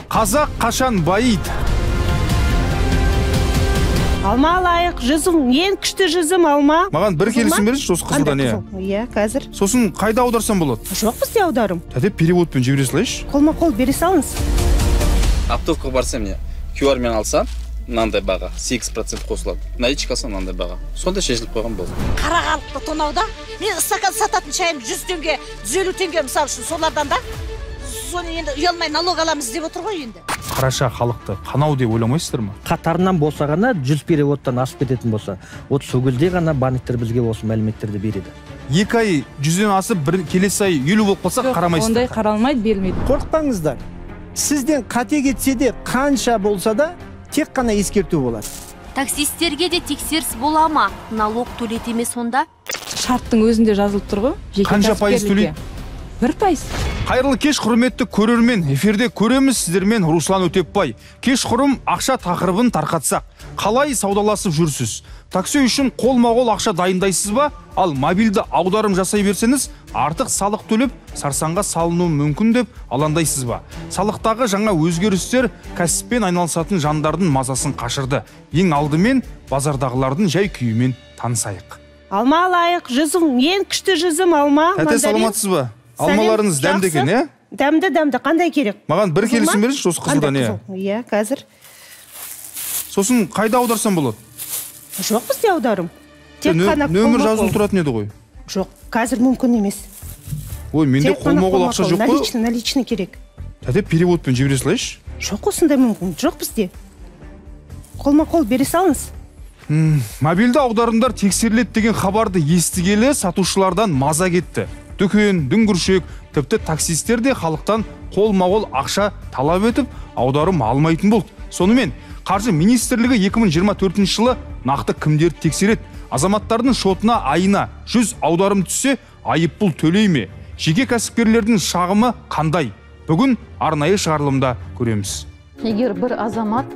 Қазақ қашан байиды? Алма алайық, жүзім, ең күшті жүзім алма. Маған бір келісім беріңізші осы қызылдан, иә. Иә, қазір. Сосын қайда аударсам болады? Жоқ, бізде аударым. Тәте, переводпен жібере салайыншы. Қолма-қол бере салыңыз. Оптовкаға барсам, не, QR-мен алсам, мынандай баға, 8% қосылады. Наличка алсам, мынандай баға. Сонда шешіліп қойған болды. Қара халықты тонауда. Мен стакан сататын шайым 100 теңге, 150 теңге мысалы үшін солардан да. Соны енді ұялмай налог аламыз деп отыр ғой енді. Қараша халықты қанау деп ойламайсыздар ма? Қатарынан болса ғана 100 переводтан асып кететін болса, вот сол кезде ғана банктер бізге осы мәліметтерді береді. 2 ай 100-ден асып, бір келесі ай 50 болып қалса, қарамайсыздар. Ондай қаралмайды, берілмейді. Қорықпаңыздар. Сізден қате кетсе де, қанша болса да, тек қана ескерту болады. Таксистерге де тексеріс бола ма? Налог төлете ме сонда? Шарттың өзінде жазылып тұр ғой. Қанша пайыз төлейді? 1%. Қайырлы кеш, құрметті көрермен. Эфирде көреміз сіздермен Руслан Өтепбай. Кешқұрым ақша тақырыбын тарқатсақ. Қалай саудаласып жүрсіз? Такси үшін қолма-қол ақша дайындайсыз ба? Ал мобильді аударым жасай берсеңіз, артық салық төлеп, сарсаңға салынуы мүмкін деп алаңдайсыз ба? Салықтағы жаңа өзгерістер кәсіппен айналысатын жандардың мазасын қашырды. Ең алдымен базардағылардың жай күйімен танысайық. Алма алайық, жүзім, ең күшті жүзім алма. Тәте, саламатсыз ба? Алмаларыңыз дәмді екен, иә? Дәмді, дәмді. Қандай керек? Маған бір келісім беріңізші осы қызылдан, иә. Иә, қазір. Сосын қайда аударсам болады? Жоқ, бізде аударым. Тек қана нөмір жазылып тұратын еді ғой. Жоқ, қазір мүмкін емес. Ой, менде қолма-қол ақша жоқ қой. Наличный, наличный керек. Тәте, переводпен жібере салайыншы. Жоқ, осындай мүмкін. Жоқ бізде. Қолма-қол бере салыңыз. Мобильді аударымдар тексеріледі деген хабарды естігелі сатушылардан маза кетті. Дүкен, дүңгіршек, тіпті таксистер де халықтан қолма-қол ақша талап етіп, аударым алмайтын болды. Сонымен, Қаржы министрлігі 2024 жылы нақты кімдерді тексереді? Азаматтардың шотына айына 100 аударым түссе, айыппұл төлей ме? Жеке кәсіпкерлердің шағымы қандай? Бүгін арнайы шығарылымда көреміз. Егер бір азамат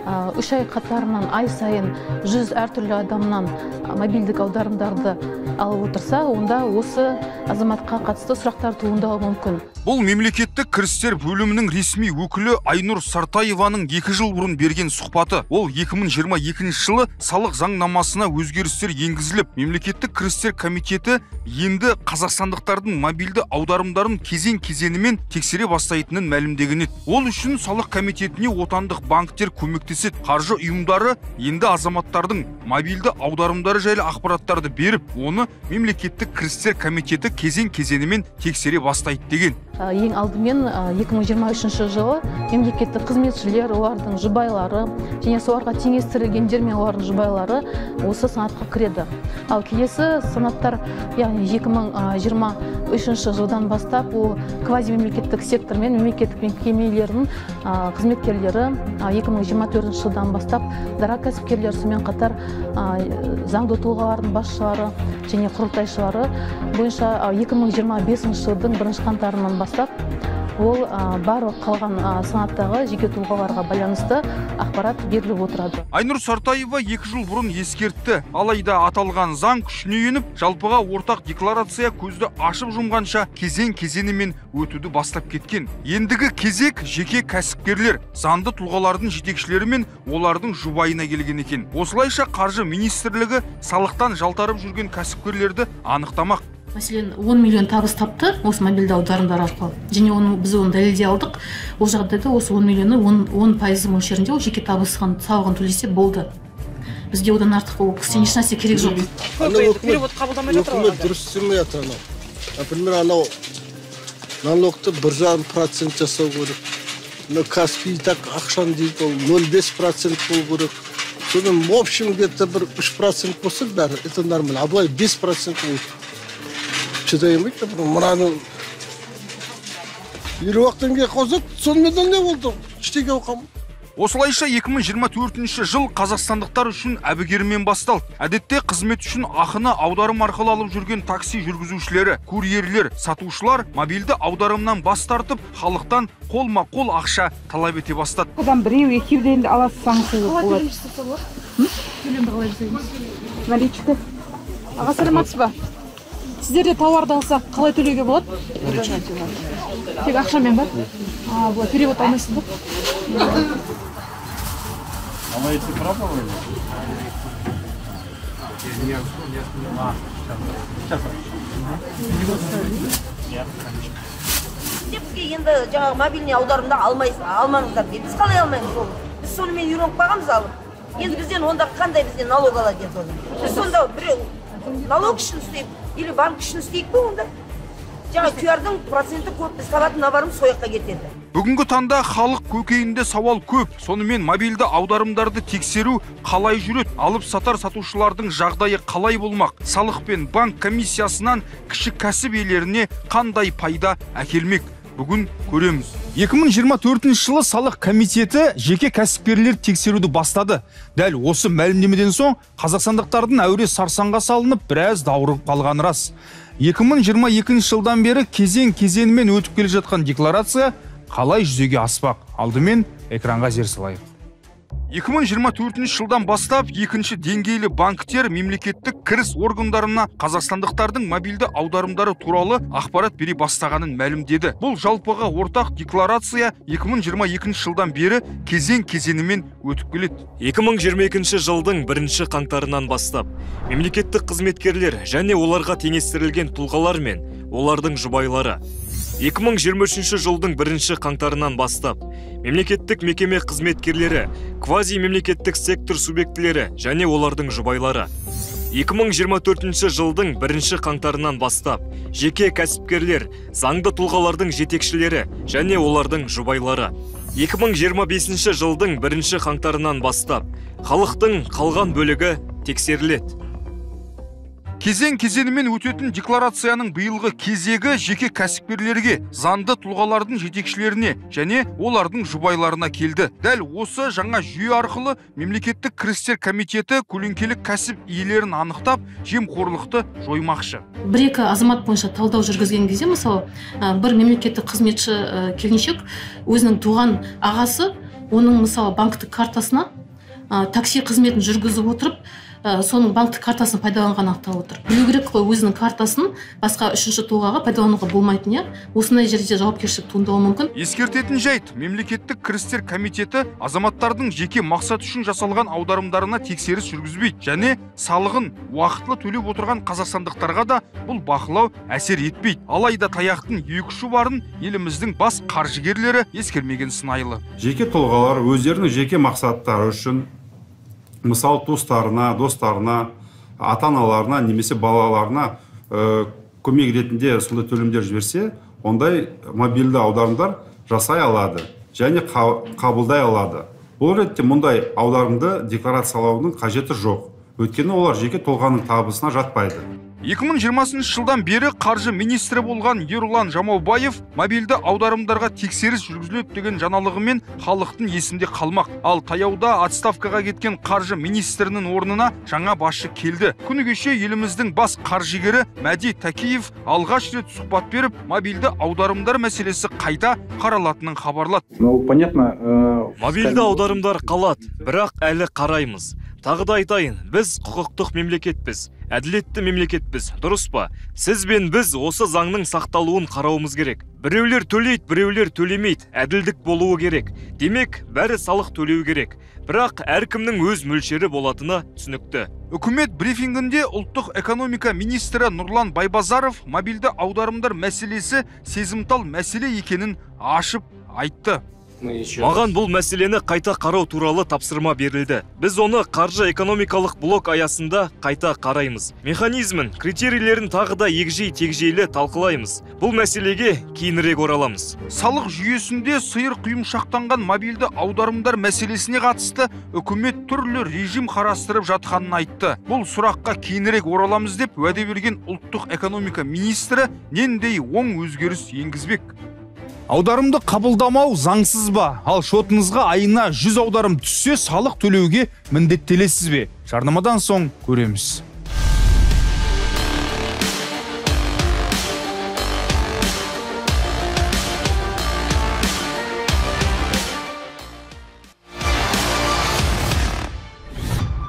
3 ай қатарынан ай сайын 100 әртүрлі адамнан мобильдік аударымдарды алып отырса, онда осы азаматқа қатысты сұрақтар туындауы мүмкін. Бұл мемлекеттік кірістер бөлімінің ресми өкілі Айнұр Сартаеваның 2 жыл бұрын берген сұхбаты. Ол 2022 жылы салық заңнамасына өзгерістер енгізіліп, мемлекеттік кірістер комитеті енді қазақстандықтардың мобильді аударымдарын кезең-кезеңімен тексере бастайтынын мәлімдеген еді. Ол үшін салық комитетіне отандық банктер көмектеседі. Қаржы ұйымдары енді азаматтардың мобильді аударымдары жайлы ақпараттарды беріп, оны мемлекеттік кірістер комитеті кезең-кезеңімен тексере бастайды деген. Ең алдымен 2023 жылы мемлекеттік қызметшілер, олардың жұбайлары және соларға теңестірілгендер мен олардың жұбайлары осы санатқа кіреді. Ал келесі санаттар, яғни 2023 жылдан бастап ол квазимемлекеттік сектор мен мемлекеттік мекемелердің қызметкерлері, 2024 жылдан бастап дара кәсіпкерлер, сонымен қатар заңды тұлғалардың басшылары және құрылтайшылары бойынша 2025 жылдың 1 қаңтарынан бастап ол барлық қалған санаттағы жеке тұлғаларға байланысты ақпарат беріліп отырады. Айнұр Сартаева 2 жыл бұрын ескертті. Алайда аталған заң күшіне еніп, жалпыға ортақ декларация көзді ашып жұмғанша кезең-кезеңімен өтуді бастап кеткен. Ендігі кезек жеке кәсіпкерлер, заңды тұлғалардың жетекшілері мен олардың жұбайына келген екен. Осылайша Қаржы министрлігі салықтан жалтарып жүрген кәсіпкерлерді анықтамақ. Мәселен, 10 миллион табыс тапты осы мобильді аударымдар арқылы. Және оны біз оны дәлелдей алдық. Ол жағдайда осы 10 миллионы 10% мөлшерінде ол жеке табыс салығын төлесе болды. Бізге одан артық ол кісіден ешнәрсе керек жоқ. Перевод қабылдамай жатыр ғой. Үкімет дұрыс істемей жатыр анау. Например, анау налогты 1,5% жасау керек. Но Каспий так ақшаны дейді, ол 0,5% болу керек. Содан, в общем, где-то бір 3% болса бәрі, это нормально. А былай 5% ол шыдай алмайды, мынаны 50 теңге қосады, сонымен не болды? Ештеңе оқамын. Осылайша 2024 жыл қазақстандықтар үшін әбігермен басталды. Әдетте қызмет үшін ақыны аударым арқылы алып жүрген такси жүргізушілері, курьерлер, сатушылар мобильді аударымнан бас тартып, халықтан қолма-қол ақша талап ете бастады. Одан біреу, екеуден аласыз болады. Төлемді қалай жасаймыз? Наличка. Аға, саламатсыз ба? Сіздерде тауарды алсақ қалай төлеуге болады? Тек ақшамен ба? А, былай перевод алмайсыз ба? А вы эти пробовали? Нет. Сейчас. Бізге енді жаңағы мобильный аударымда алмаңыздар дейді. Біз қалай алмаймыз оны? Біз сонымен үйреніп қалғанбыз алып. Енді бізден онда қандай бізден налог алады енді оны? Біз сонда біреу налог үшін істейік или банк үшін істейік пе онда? Жаңа QR-дың проценті көп, біз табатын наварымыз сол жаққа кетеді. Бүгінгі таңда халық көкейінде сауал көп. Сонымен мобильді аударымдарды тексеру қалай жүреді? Алып сатар сатушылардың жағдайы қалай болмақ? Салық пен банк комиссиясынан кіші кәсіп иелеріне қандай пайда әкелмек? Бүгін көреміз. 2024 жылы салық комитеті жеке кәсіпкерлер тексеруді бастады. Дәл осы мәлімдемеден соң қазақстандықтардың әуре сарсаңға салынып, біраз даурығып қалғаны рас. 2022 жылдан бері кезең-кезеңімен өтіп келе жатқан декларация қалай жүзеге аспақ? Алдымен экранға зер салайық. 2024 жылдан бастап екінші деңгейлі банктер мемлекеттік кіріс органдарына қазақстандықтардың мобильді аударымдары туралы ақпарат бере бастағанын мәлімдеді. Бұл жалпыға ортақ декларация 2022 жылдан бері кезең-кезеңімен өтіп келеді. 2022 жылдың бірінші қаңтарынан бастап мемлекеттік қызметкерлер және оларға теңестірілген тұлғалар мен олардың жұбайлары 2023 жылдың бірінші қаңтарынан бастап мемлекеттік мекеме қызметкерлері, квазимемлекеттік сектор субъектілері және олардың жұбайлары 2024 жылдың бірінші қаңтарынан бастап жеке кәсіпкерлер, заңды тұлғалардың жетекшілері және олардың жұбайлары 2025 жылдың бірінші қаңтарынан бастап халықтың қалған бөлігі тексеріледі. Кезең-кезеңімен өтетін декларацияның биылғы кезегі жеке кәсіпкерлерге, заңды тұлғалардың жетекшілеріне және олардың жұбайларына келді. Дәл осы жаңа жүйе арқылы мемлекеттік кірістер комитеті көлеңкелі кәсіп иелерін анықтап, жемқорлықты жоймақшы. Бір-екі азамат бойынша талдау жүргізген кезде, мысалы, бір мемлекеттік қызметші келіншек өзінің туған ағасы, оның мысалы банктік картасына такси қызметін жүргізіп отырып, соның банктік картасын пайдаланған анықталып отыр. Білу керек қой, өзінің картасын басқа үшінші тұлғаға пайдалануға болмайтын, иә? Осындай жерде жауапкершілік туындауы мүмкін. Ескертетін жайт, мемлекеттік кірістер комитеті азаматтардың жеке мақсат үшін жасалған аударымдарына тексеріс жүргізбейді және салығын уақытылы төлеп отырған қазақстандықтарға да бұл бақылау әсер етпейді. Алайда таяқтың екі ұшы барын еліміздің бас қаржыгерлері ескермеген сыңайлы. Жеке тұлғалар өздерінің жеке мақсаттары үшін, мысалы, туыстарына, достарына, ата-аналарына немесе балаларына көмек ретінде сондай төлемдер жіберсе, ондай мобильді аударымдар жасай алады және қабылдай алады. Бұл ретте мұндай аударымды декларациялаудың қажеті жоқ. Өйткені олар жеке тұлғаның табысына жатпайды. 2020 жылдан бері қаржы министрі болған Ерұлан Жамаубаев мобильді аударымдарға тексеріс жүргізіледі деген жаңалығымен халықтың есінде қалмақ. Ал таяуда отставкаға кеткен қаржы министрінің орнына жаңа басшы келді. Күні кеше еліміздің бас қаржыгері Мәди Тәкиев алғаш рет сұхбат беріп, мобильді аударымдар мәселесі қайта қаралатынын хабарлады. Мобильді аударымдар қалады, бірақ әлі қараймыз. Тағы да айтайын, біз құқықтық мемлекетпіз, әділетті мемлекетпіз, дұрыс па? Сіз бен біз осы заңның сақталуын қарауымыз керек. Біреулер төлейді, біреулер төлемейді, әділдік болуы керек. Демек, бәрі салық төлеу керек. Бірақ әркімнің өз мөлшері болатыны түсінікті. Үкімет брифингінде ұлттық экономика министрі Нұрлан Байбазаров мобильді аударымдар мәселесі сезімтал мәселе екенін ашып айтты. Маған бұл мәселені қайта қарау туралы тапсырма берілді. Біз оны қаржы экономикалық блок аясында қайта қараймыз. Механизмін, критерийлерін тағы да егжей-тегжейлі талқылаймыз. Бұл мәселеге кейінірек ораламыз. Салық жүйесінде сиыр құйымшақтанған мобильді аударымдар мәселесіне қатысты үкімет түрлі режим қарастырып жатқанын айтты. Бұл сұраққа кейінірек ораламыз деп уәде берген ұлттық экономика министрі нендей оң өзгеріс енгізбек? Аударымды қабылдамау заңсыз ба? Ал шотыңызға айына 100 аударым түссе, салық төлеуге міндеттелесіз бе? Жарнамадан соң көреміз.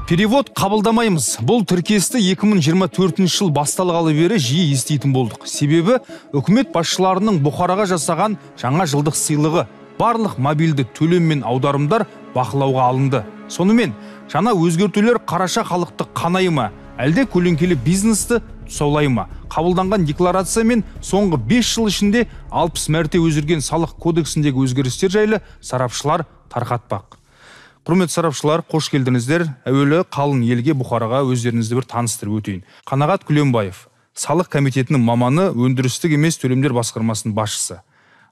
Перевод қабылдамаймыз. Бұл тіркесті 2024 жыл басталғалы бері жиі еститін болдық. Себебі үкімет басшыларының бұқараға жасаған жаңа жылдық сыйлығы. Барлық мобильді төлем мен аударымдар бақылауға алынды. Сонымен, жаңа өзгертулер қараша халықты қанай ма, әлде көлеңкелі бизнесті тұсаулай ма? Қабылданған декларация мен соңғы 5 жыл ішінде 60 мәрте өзгерген салық кодексіндегі өзгерістер жайлы сарапшылар тарқатпақ. Құрметті сарапшылар, қош келдіңіздер. Әуелі қалың елге, бұқараға өздеріңізді бір таныстырып өтейін. Қанағат Күленбаев, салық комитетінің маманы, өндірістік емес төлемдер басқармасының басшысы.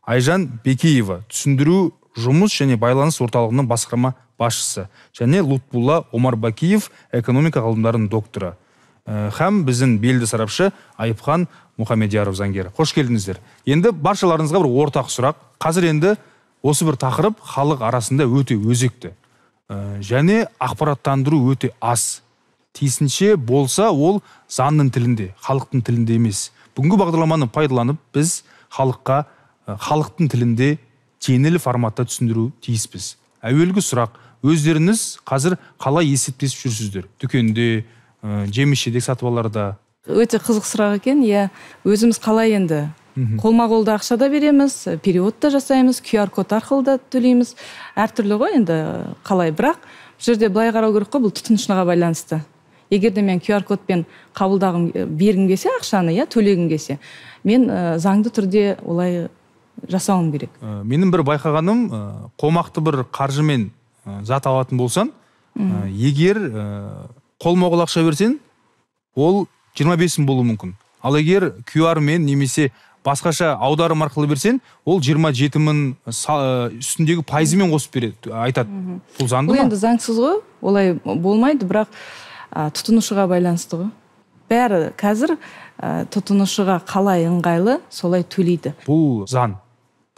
Айжан Бекеева, түсіндіру жұмыс және байланыс орталығының басқарма басшысы. Және Лутбулла Омарбакиев, экономика ғылымдарының докторы. Һәм біздің белді сарапшы Айыпхан Мұхамедияров заңгер. Қош келдіңіздер. Енді баршаларыңызға бір ортақ сұрақ. Қазір енді осы бір тақырып халық арасында өте өзекті. Және ақпараттандыру өте аз. Тиісінше болса, ол заңның тілінде, халықтың тілінде емес. Бүгінгі бағдарламаны пайдаланып, біз халыққа халықтың тілінде жеңіл форматта түсіндіру тиіспіз. Әуелгі сұрақ, өздеріңіз қазір қалай есептесіп жүрсіздер? Дүкенде, жеміс-жидек сатып аларда. Өте қызық сұрақ екен. Иә, өзіміз қалай енді? Қолма-қолда ақша да береміз, перевод та жасаймыз, QR-код арқылы да төлейміз. Әртүрлі ғой енді қалай. Бірақ бұл жерде былай қарау керек қой, бұл тұтынушыға байланысты. Егер де мен QR-кодпен қабылдағым бергім келсе ақшаны, иә, төлегім келсе, мен заңды түрде олай жасауым керек. Менің бір байқағаным, қомақты бір қаржымен зат алатын болсаң, егер қолма-қол ақша берсең, ол 25 мың болуы мүмкін. Ал егер QR-мен немесе басқаша аударым арқылы берсең, ол 27 мың үстіндегі пайызымен қосып береді, айтады. Бұл заңды ма? Бұл енді заңсыз ғой, олай болмайды, бірақ тұтынушыға байланысты ғой. Бәрі қазір тұтынушыға қалай ыңғайлы, солай төлейді. Бұл заң,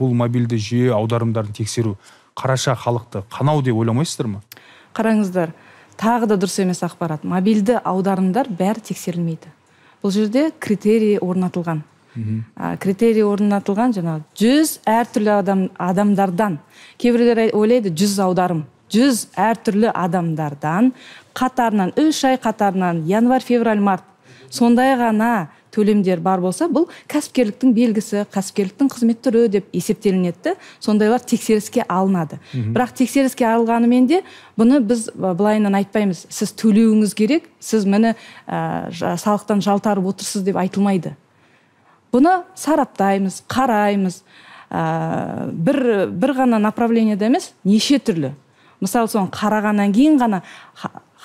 бұл мобильді жүйе аударымдарын тексеру қараша халықты қанау деп ойламайсыздар ма? Қараңыздар, тағы да дұрыс емес ақпарат. Мобильді аударымдар бәрі тексерілмейді. Бұл жерде критерий орнатылған. Критерий орнатылған жаңағы 100 әртүрлі адамдардан. Кейбіреулер ойлайды 100 аударым. 100 әртүрлі адамдардан қатарынан 3 ай қатарынан январь, февраль, март сондай ғана төлемдер бар болса, бұл кәсіпкерліктің белгісі, кәсіпкерліктің қызмет түрі деп есептелінеді. Сондайлар тексеріске алынады. Бірақ тексеріске алынғанымен де бұны біз былайынан айтпаймыз. Сіз төлеуіңіз керек, сіз міне салықтан жалтарып отырсыз деп айтылмайды. Бұны сараптаймыз, қараймыз. Бір ғана направлениеде емес, неше түрлі. Мысалы, соны қарағаннан кейін ғана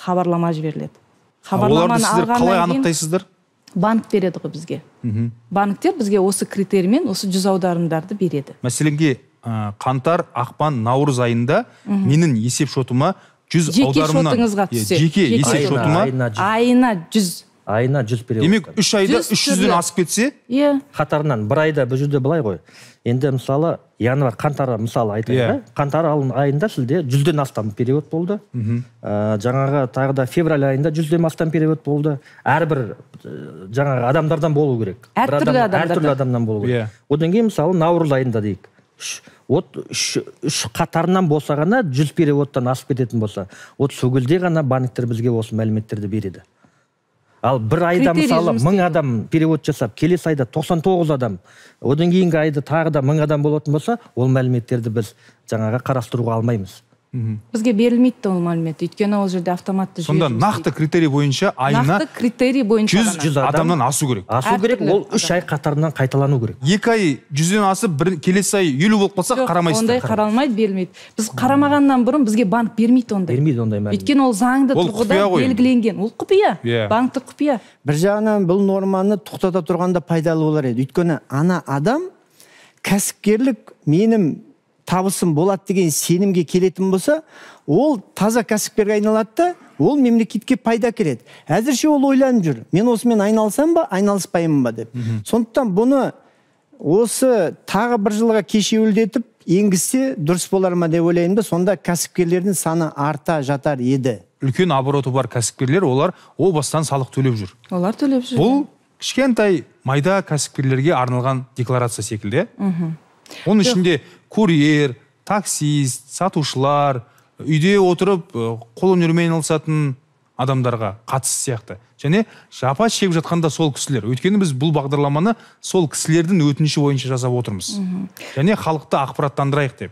хабарлама жіберіледі. Оларды сіздер қалай анықтайсыздар? Банк береді ғой бізге. Банктер бізге осы критериймен, осы 100 аударымдарды береді. Мәселенге, қаңтар, ақпан, наурыз айында менің есеп шотыма 100 аударымнан. Жеке шотыңызға түссе. Жеке есеп шотыма. Айына 100. Айына 100 перевод. Демек, 3 айда 300-ден асып кетсе? Иә. Қатарынан бір айда бұл жерде былай ғой. Енді мысалы, январь, қаңтар мысалы айтайық, қаңтар айында сізде 100-ден астам перевод болды. Жаңағы тағы да февраль айында 100-ден астам перевод болды. Әрбір жаңағы адамдардан болу керек. Әртүрлі адамнан болу керек. Одан кейін мысалы наурыз айында дейік. Вот үш қатарынан болса ғана 100 переводтан асып кететін болса, вот сол кезде ғана банктер бізге осы мәліметтерді береді. Ал бір айда мысалы 1000 адам перевод жасап, келесі айда 99 адам, одан кейінгі айда тағы да 1000 адам болатын болса, ол мәліметтерді біз жаңағы қарастыруға алмаймыз. Бізге берілмейді ол мәлімет, өйткені ол жерде автоматты жүйе. Сонда нақты критерий бойынша айына нақты критерий бойынша 100 адамнан асу керек. Асу керек, ол 3 ай қатарынан қайталану керек. 2 ай 100-ден асып, бір келесі ай 50 болып қалса, қарамайсыздар. Ондай қаралмайды, берілмейді. Біз қарамағаннан бұрын бізге банк бермейді ондай. Бермейді ондай мәлімет. Өйткені ол заңды тұрғыда белгіленген. Ол құпия. Банктік құпия. Бір жағынан бұл норманы тоқтата тұрғанда пайдалы болар еді. Өйткені ана адам кәсіпкерлік менің табысым болады деген сенімге келетін болса, ол таза кәсіпкерге айналады да, ол мемлекетке пайда келеді. Әзірше ол ойланып жүр. Мен осымен айналысам ба, айналыспаймын ба деп. Сондықтан бұны осы тағы бір жылға кешеуілдетіп енгізсе дұрыс болар ма деп ойлаймын да, сонда кәсіпкерлердің саны арта жатар еді. Үлкен обороты бар кәсіпкерлер, олар о бастан салық төлеп жүр. Олар төлеп жүр. Бұл кішкентай майда кәсіпкерлерге арналған декларация секілді. Оның ішінде курьер, таксист, сатушылар, үйде отырып қолөнермен айналысатын адамдарға қатысты сияқты. Және жапа шегіп жатқан да сол кісілер. Өйткені біз бұл бағдарламаны сол кісілердің өтініші бойынша жасап отырмыз. Және халықты ақпараттандырайық деп.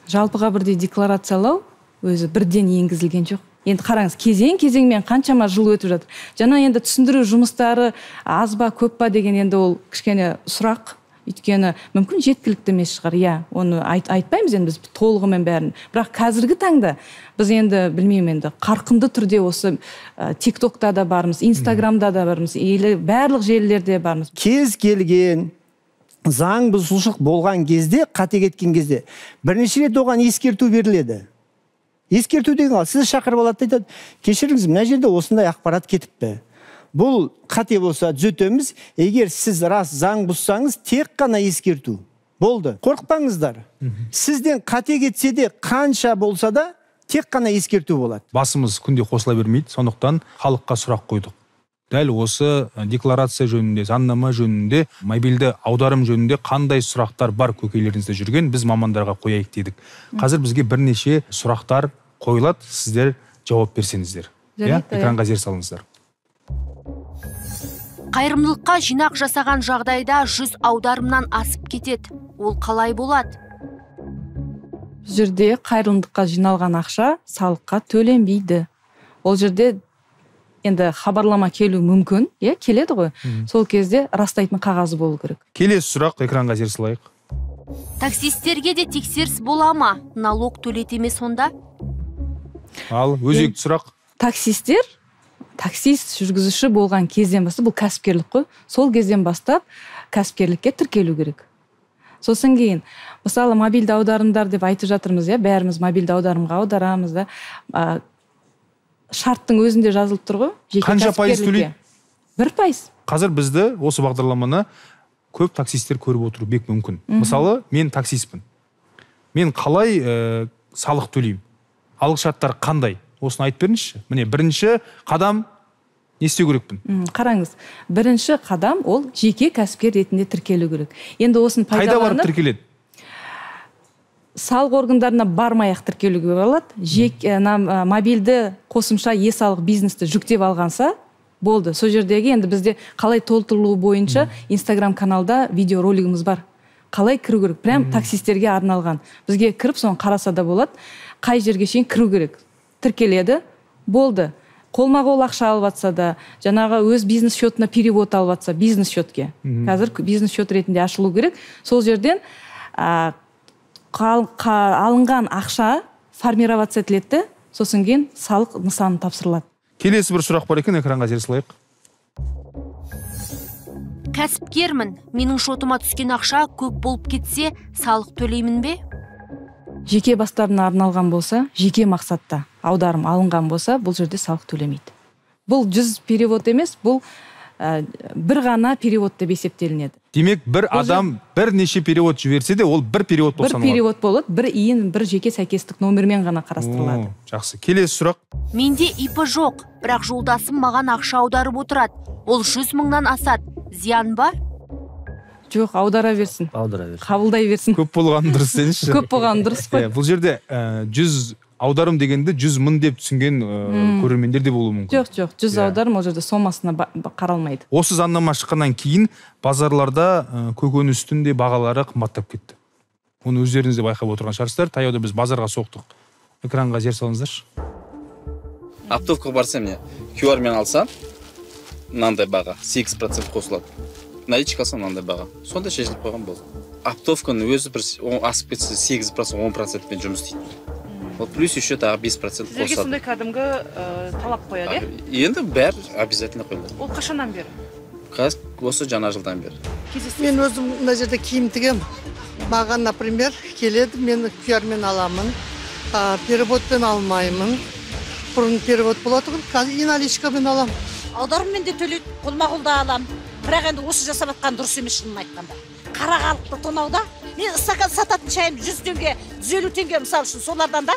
Жалпыға бірдей декларациялау өзі бірден енгізілген жоқ. Енді қараңыз, кезең-кезеңмен қаншама жыл өтіп жатыр. Жаңа енді түсіндіру жұмыстары аз ба, көп па деген енді ол кішкене сұрақ. Өйткені мүмкін жеткілікті емес шығар. Иә, оны айтпаймыз енді біз толығымен бәрін. Бірақ қазіргі таңда біз енді білмеймін енді қарқынды түрде осы TikTokта да бармыз, Инстаграмда да бармыз, барлық желілерде бармыз. Кез келген заң бұзушылық болған кезде, қате кеткен кезде бірнеше рет оған ескерту беріледі. Ескерту деген ал, сізді шақырып алады да айтады, кешіріңіз, мына жерде осындай ақпарат кетіпті. Бұл қате болса түзетеміз, егер сіз рас заң бұзсаңыз, тек қана ескерту. Болды. Қорықпаңыздар. Сізден қате кетсе де, қанша болса да, тек қана ескерту болады. Басымыз күнде қосыла бермейді, сондықтан халыққа сұрақ қойдық. Дәл осы декларация жөнінде, заңнама жөнінде, мобильді аударым жөнінде қандай сұрақтар бар көкейлеріңізде жүрген, біз мамандарға қояйық дедік. Қазір бізге бірнеше сұрақтар қойылады, сіздер жауап берсеңіздер. Экранға зер салыңыздар. Қайырымдылыққа жинақ жасаған жағдайда 100 аударымнан асып кетеді. Ол қалай болады? Бұл жерде қайырымдылыққа жиналған ақша салыққа төленбейді. Ол жерде енді хабарлама келу мүмкін, келеді ғой. Сол кезде растайтын қағазы болу керек. Келесі сұрақ, экранға зер салайық. Таксистерге де тексеріс бола ма? Налог төлете ме сонда? Ал, өзекті сұрақ. Таксистер, таксист жүргізуші болған кезден бастап, бұл кәсіпкерлік қой, сол кезден бастап кәсіпкерлікке тіркелу керек. Сосын кейін, мысалы, мобильді аударымдар деп айтып жатырмыз, бәріміз мобильді аударымға аударамыз да. Шарттың өзінде жазылып тұр ғой. Қанша пайыз төлейді? 1%. Қазір бізді осы бағдарламаны көп таксисттер көріп отыру бек мүмкін. Мысалы, мен таксистпін. Мен қалай салық төлеймін? Алғышарттар қандай? Осыны айтып беріңізші. Міне, бірінші қадам не істеу керекпін? Қараңыз, бірінші қадам ол жеке кәсіпкер ретінде тіркелу керек. Енді осыны пайдаланып... Қайда барып тіркеледі? Салық органдарына бармай-ақ тіркелуге болады. Мобильді қосымша е-салық бизнесті жүктеп алғанса, болды. Сол жердегі енді бізде қалай толтырылуы бойынша Инстаграм каналда видеоролигіміз бар. Қалай кіру керек? Прям таксистерге арналған. Бізге кіріп соны қараса да болады. Қай жерге шейін кіру керек? Тіркеледі, болды. Қолма-қол ақша алып атса да, жаңағы өз бизнес счетына перевод алып атса, бизнес счетке. Қазір бизнес счет ретінде ашылу керек. Сол жерден алынған ақша формироваться етіледі, сосын кейін салық нысаны тапсырылады. Келесі бір сұрақ бар екен, экранға зер салайық. Кәсіпкермін. Менің шотыма түскен ақша көп болып кетсе, салық төлеймін бе? Жеке бастарына арналған болса, жеке мақсатта аударым алынған болса, бұл жерде салық төлемейді. Бұл 100 перевод емес, бұл бір ғана перевод деп есептелінеді. Демек, бір адам бірнеше перевод жіберсе де, ол бір перевод болып саналады. Бір перевод болады, бір ИИН, бір жеке сәйкестік номермен ғана қарастырылады. Жақсы. Келесі сұрақ. Менде ИП жоқ, бірақ жолдасым маған ақша аударып отырады. Ол 100 мыңнан асады. Зиян ба? Жоқ, аудара берсін. Аудара берсін. Қабылдай берсін. Көп болғаны дұрыс деңізші. Көп болғаны дұрыс қой. Бұл жерде 100 аударым дегенді 100 мың деп түсінген көрермендер де болуы мүмкін. Жоқ, жоқ, 100 аударым ол жерде сомасына қаралмайды. Осы заңнама шыққаннан кейін базарларда көкөністің де бағалары қымбаттап кетті. Оны өздеріңіз де байқап отырған шығарсыздар. Таяуда біз базарға соқтық. Экранға зер салыңыздаршы. Оптовкаға барсам, не, QR-мен алсам, мынандай баға 8% қосылады. Наличка алсам, мынандай баға. Сонда шешіліп қойған болды. Оптовканың өзі бір асып кетсе 8%, 10%-пен жұмыс істейді. Вот плюс еще тағы 5% қосады. Сіздерге сондай кәдімгі талап қояды, е? Енді бәрі обязательно қойылады. Ол қашаннан бері? Қазір осы жаңа жылдан бері. Мен өзім мына жерде киім тігемін. Маған, например, келеді, мен QR-мен аламын, переводпен алмаймын. Бұрын перевод болатұғын, қазір и наличкамен аламын. Аударыммен де төлейді, қолма-қол да аламын. Бірақ енді осы жасап жатқан дұрыс емес, шынын айтқанда. Қара халықты тонауда. Мен стакан сататын шайым 100 теңге, 150 теңге мысалы үшін солардан да.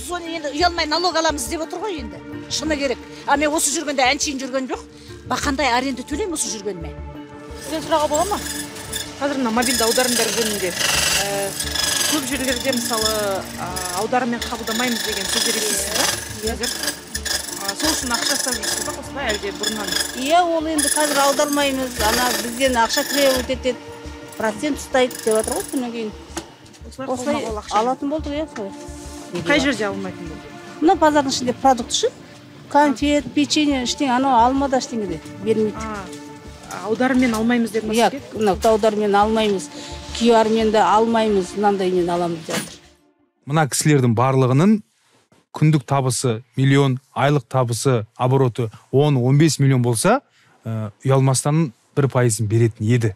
Соны енді ұялмай налог аламыз деп отыр ғой енді. Шыны керек. А мен осы жүргенде әншейін жүрген жоқ. Бақандай аренда төлеймін осы жүргеніме. Сізден сұрауға бола ма? Қазір мына мобильді аударымдар жөнінде көп жерлерде мысалы аударыммен қабылдамаймыз деген сөздер естисіз ба? Қазір Сол үшін ақша ұстап жүрсіз ба осылай, әлде бұрыннан? Иә, ол енді қазір аудармаймыз, ана бізден ақша требовать етеді, процент ұстайды деп жатыр ғой содан кейін. Осылай алатын болдық, иә, солай. Қай жерде алмайтын болды? Мына базардың ішінде продукт ше, конфет, печенье, ештеңе, анау алма да ештеңе де бермейді. Аударыммен алмаймыз деп ма сізге? Иә, мына аударыммен алмаймыз, QR-мен де алмаймыз, мынандаймен аламыз деп жатыр. Мына кісілердің барлығының күндік табысы миллион, айлық табысы, обороты 10-15 миллион болса, ұялмастан 1%-ын беретін еді.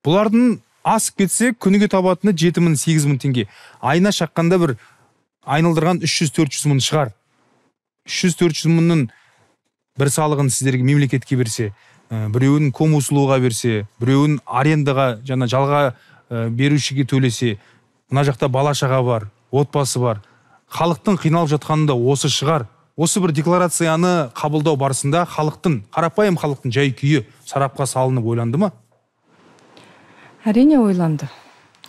Бұлардың асып кетсе, күніге табатыны 7 000-8 мың теңге. Айына шаққанда бір айналдырған 300-400 мың шығар. 300-400 мыңның бір салығын сіздерге мемлекетке берсе, біреуін комуслуға берсе, біреуін арендаға, жаңа жалға берушіге төлесе, мына жақта бала шаға бар, отбасы бар. Халықтың қиналып жатқаны да осы шығар. Осы бір декларацияны қабылдау барысында халықтың, қарапайым халықтың жай күйі сарапқа салынып ойланды ма? Әрине ойланды.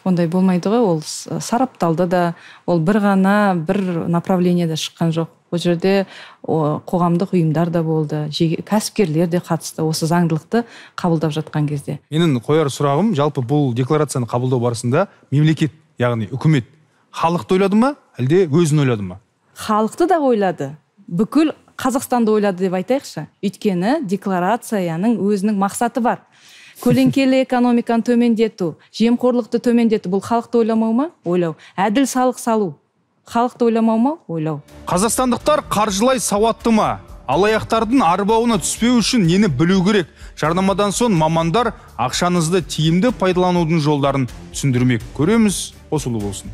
Ондай болмайды ғой, ол сарапталды да, ол бір ғана бір направлениеде шыққан жоқ. Ол жерде қоғамдық ұйымдар да болды, кәсіпкерлер де қатысты осы заңдылықты қабылдап жатқан кезде. Менің қояр сұрағым, жалпы бұл декларацияны қабылдау барысында мемлекет, яғни үкімет халықты ойлады ма, әлде өзін ойлады ма? Халықты да ойлады, бүкіл Қазақстанды ойлады деп айтайықшы. Өйткені декларацияның өзінің мақсаты бар. Көлеңкелі экономиканы төмендету, жемқорлықты төмендету, бұл халықты ойламау ма? Ойлау. Әділ салық салу, халықты ойламау ма? Ойлау. Қазақстандықтар қаржылай сауатты ма? Алаяқтардың арбауына түспеу үшін нені білу керек? Жарнамадан соң мамандар ақшаңызды тиімді пайдаланудың жолдарын түсіндірмек. Көреміз, қосулы болсын.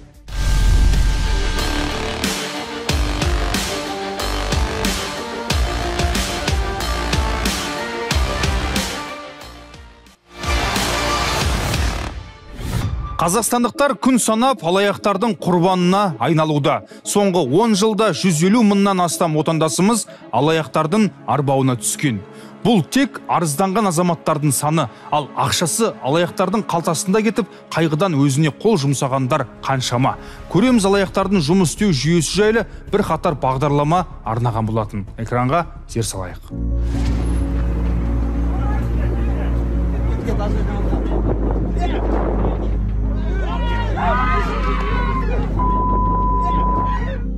Қазақстандықтар күн санап алаяқтардың құрбанына айналуда. Соңғы 10 жылда 150 мыңнан астам отандасымыз алаяқтардың арбауына түскен. Бұл тек арызданған азаматтардың саны, ал ақшасы алаяқтардың қалтасында кетіп, қайғыдан өзіне қол жұмсағандар қаншама. Көреміз, алаяқтардың жұмыс істеу жүйесі жайлы бір қатар бағдарлама арнаған болатын. Экранға зер салайық.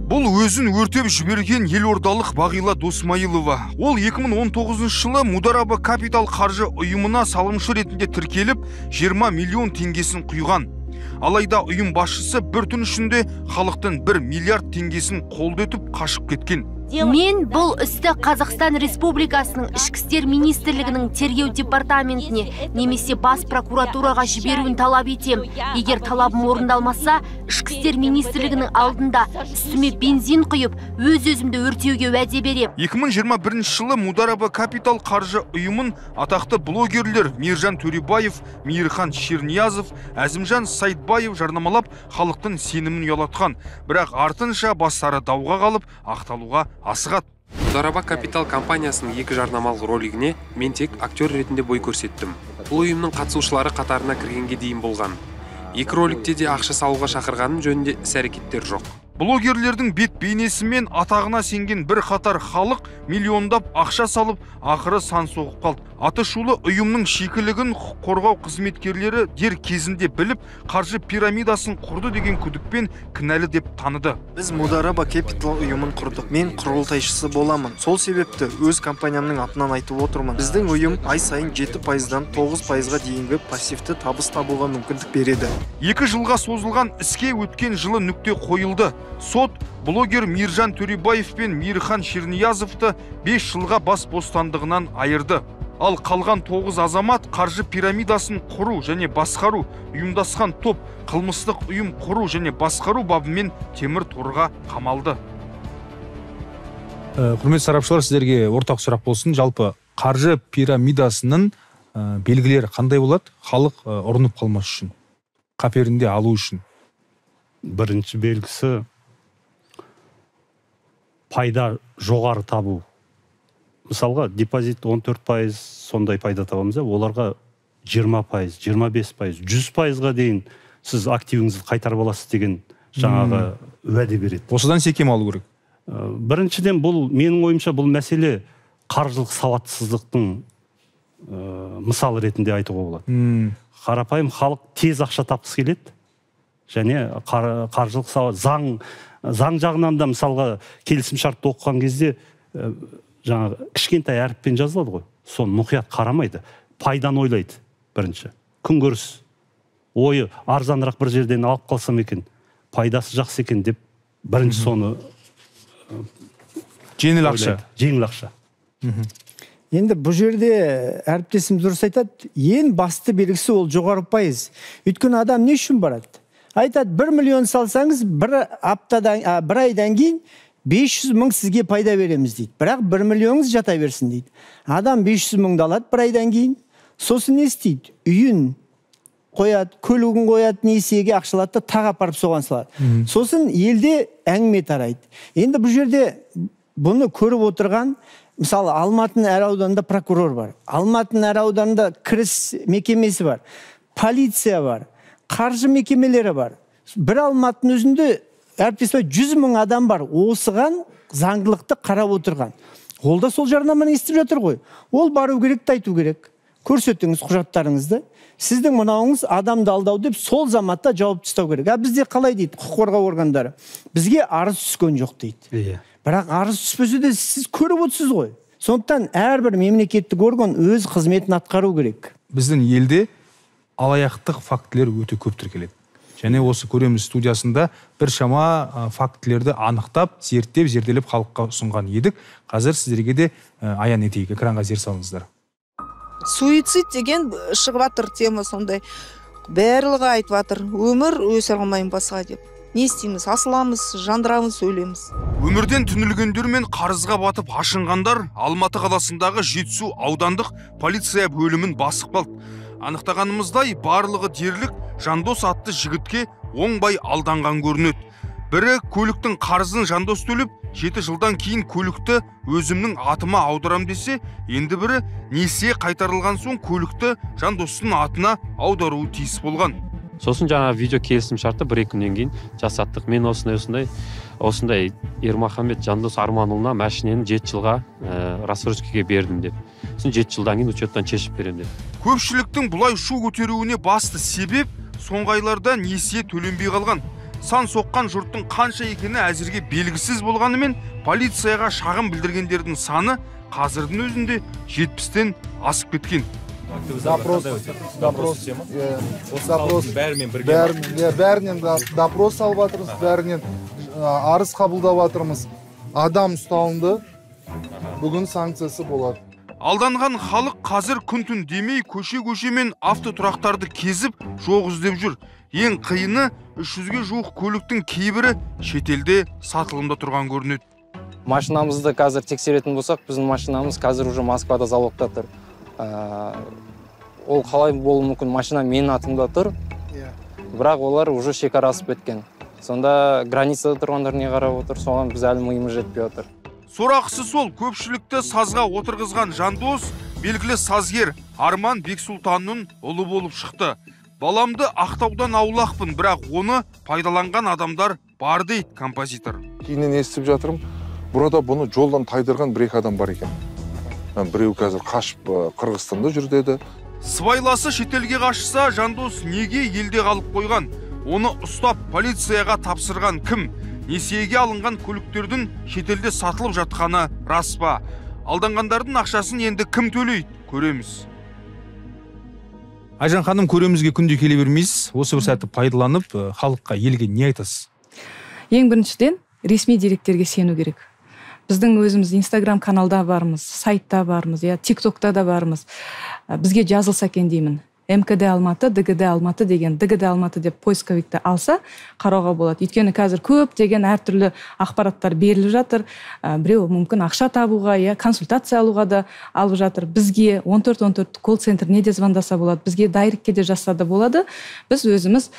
Бұл өзін өртеп жіберген елордалық Бағила Досмайылова. Ол 2019 жылы Мудараба Капитал қаржы ұйымына салымшы ретінде тіркеліп, 20 миллион теңгесін құйған. Алайда ұйым басшысы бір түн ішінде халықтың 1 миллиард теңгесін қолды етіп қашып кеткен. Мен бұл істі Қазақстан Республикасының Ішкі істер министрлігінің тергеу департаментіне немесе бас прокуратураға жіберуін талап етем. Егер талабым орындалмаса, Ішкі істер министрлігінің алдында үстіме бензин құйып, өз-өзімді өртеуге уәде берем. 2021 жылы Мудараба Капитал қаржы ұйымын атақты блогерлер Мейіржан Төребаев, Мейірхан Шерниязов, Әзімжан Сайтбаев жарнамалап, халықтың сенімін ұялатқан. Бірақ артынша бастары дауға қалып, ақталуға асығады. Мудараба Капитал компаниясының екі жарнамалық ролигіне мен тек актер ретінде бой көрсеттім. Бұл ұйымның қатысушылары қатарына кіргенге дейін болған. Екі роликте де ақша салуға шақырғаным жөнінде іс-әрекеттер жоқ. Блогерлердің бет бейнесі мен атағына сенген бір қатар халық миллиондап ақша салып, ақыры сан соғып қалды. Аты шулы ұйымның шикілігін құқық қорғау қызметкерлері дер кезінде біліп, қаржы пирамидасын құрды деген күдікпен кінәлі деп таныды. Біз Мудараба Капитал ұйымын құрдық. Мен құрылтайшысы боламын. Сол себепті өз компаниямның атынан айтып отырмын. Біздің ұйым ай сайын 7%-дан 9%-ға дейінгі пассивті табыс табуға мүмкіндік береді. 2 жылға созылған іске өткен жылы нүкте қойылды. Сот блогер Мейіржан Төребаев пен Мейірхан Шерниязовты 5 жылға бас бостандығынан айырды. Ал қалған 9 азамат қаржы пирамидасын құру және басқару, ұйымдасқан топ, қылмыстық ұйым құру және басқару бабымен темір торға қамалды. Құрметті сарапшылар, сіздерге ортақ сұрақ болсын. Жалпы қаржы пирамидасының белгілері қандай болады? Халық ұрынып қалмас үшін, қаперінде алу үшін. Бірінші белгісі пайда жоғары табу. Мысалға, депозит 14% сондай пайда табамыз, оларға 20%, 25%, 100%-ға дейін сіз активіңізді қайтарып аласыз деген жаңағы уәде береді. Осыдан секем алу керек. Біріншіден, бұл менің ойымша, бұл мәселе қаржылық сауатсыздықтың мысалы ретінде айтуға болады. Қарапайым халық тез ақша тапқысы келеді, және қаржылық сауат, заң жағынан да, мысалға, келісімшартты оқыған кезде жаңағы кішкентай әріппен жазылады ғой, соны мұқият қарамайды, пайданы ойлайды бірінші. Күнкөріс ойы арзанырақ бір жерден алып қалсам екен, пайдасы жақсы екен деп бірінші соны. Жеңіл ақша. Жеңіл ақша. Енді бұл жерде әріптесім дұрыс айтады, ең басты белгісі ол жоғары пайыз. Өйткені адам не үшін барады? Айтады, 1 миллион салсаңыз, бір аптадан, бір айдан кейін 500 мың сізге пайда береміз дейді. Бірақ 1 миллионыңыз жата берсін дейді. Адам 500 мыңды алады бір айдан кейін, сосын не істейді? Үйін қояды, көлігін қояды, несиеге ақша алады да тағы апарып соған салады. Сосын елде әңгіме тарайды. Енді бұл жерде бұны көріп отырған, мысалы, Алматының әр ауданында прокурор бар, Алматының әр ауданында кіріс мекемесі бар, полиция бар, қаржы мекемелері бар. Бір Алматының өзінде, әріптес, 100 мың адам бар, осыған заңдылықты қарап отырған. Ол да сол жарнаманы естіп жатыр ғой. Ол бару керек те айту керек. Көрсетіңіз құжаттарыңызды. Сіздің мынауыңыз адамды алдау деп сол заматта жауап тастау керек. А бізде қалай дейді құқық қорғау органдары? Бізге арыз түскен жоқ дейді. Бірақ арыз түспесе де сіз көріп отырсыз ғой. Сондықтан әрбір мемлекеттік орган өз қызметін атқару керек. Біздің елде алаяқтық фактілер өте көп тіркеледі. Және осы көреміз студиясында біршама фактілерді анықтап, зерттеп, зерделеп халыққа ұсынған едік. Қазір сіздерге де аян етейік. Экранға зер салыңыздар. Суицид деген шығып жатыр тема сондай. Барлығы айтып жатыр, өмір өсе алмаймын басқа деп. Не істейміз? Асыламыз, жандырамыз, өлеміз. Өмірден түңілгендер мен қарызға батып ашынғандар Алматы қаласындағы Жетісу аудандық полиция бөлімін басып қалды. Анықтағанымыздай, барлығы дерлік Жандос атты жігітке оңбай алданған көрінеді. Бірі көліктің қарызын Жандос төлеп, 7 жылдан кейін көлікті өзімнің атыма аударам десе, енді бірі несие қайтарылған соң көлікті Жандостың атына аударуы тиіс болған. Сосын жаңа видео келісім шартты 1-2 күннен кейін жасаттық. Мен осындай Ермаханбет Жандос Арманұлына машинені 7 жылға рассрочкаға бердім деп. Сосын 7 жылдан кейін учеттан шешіп беремін деп. Көпшіліктің бұлай шу көтеруіне басты себеп соңғы айларда несие төленбей қалған. Сан соққан жұрттың қанша екені әзірге белгісіз болғанымен, полицияға шағым білдіргендердің саны қазірдің өзінде 70-тен асып кеткен. Допрос, допрос, бәрінен допрос алып жатырмыз, бәрінен арыз қабылдап жатырмыз. Адам ұсталынды, бүгін санкциясы болады. Алданған халық қазір күн-түн демей көше-көшемен автотұрақтарды кезіп, жоқ іздеп жүр. Ең қиыны 300-ге жуық көліктің кейбірі шетелде сатылымда тұрған көрінеді. Машинамызды қазір тексеретін болсақ, біздің машинамыз қазір уже Москвада залогта тұр. Ол қалай болуы мүмкін? Машина менің атымда тұр, бірақ олар уже шекара асып кеткен. Сонда границада тұрғандар не қарап отыр, соған біз әлі миымыз жетпей отыр. Сорақысы сол, көпшілікті сазға отырғызған Жандос белгілі сазгер Арман Бексұлтанның ұлы болып шықты. Баламды ақтаудан аулақпын, бірақ оны пайдаланған адамдар бар дейді композитор. Кейіннен естіп жатырмын, burada бұны жолдан тайдырған бір-екі адам бар екен. Біреу қазір қашып Қырғызстанда жүр деді. Сыбайласы шетелге қашса, Жандос неге елде қалып қойған? Оны ұстап полицияға тапсырған кім? Несиеге алынған көліктердің шетелде сатылып жатқаны рас па? Алданғандардың ақшасын енді кім төлейді? Көреміз. Айжан ханым, көремізге күнде келе бермейсіз. Осы бір сәтті пайдаланып, халыққа, елге не айтасыз? Ең біріншіден, ресми деректерге сену керек. Біздің өзіміз Инстаграм каналда бармыз, сайтта бармыз, ТикТокта да бармыз. Бізге жазылса екен деймін. МКД Алматы, ДГД Алматы деген, ДГД Алматы деп поисковикті алса, қарауға болады. Өйткені қазір көптеген әртүрлі ақпараттар беріліп жатыр. Біреу мүмкін ақша табуға, консультация алуға да алып жатыр. Бізге 14-14 колл-центріне де звондаса болады, бізге дайректке де жазса да болады. Біз өзіміз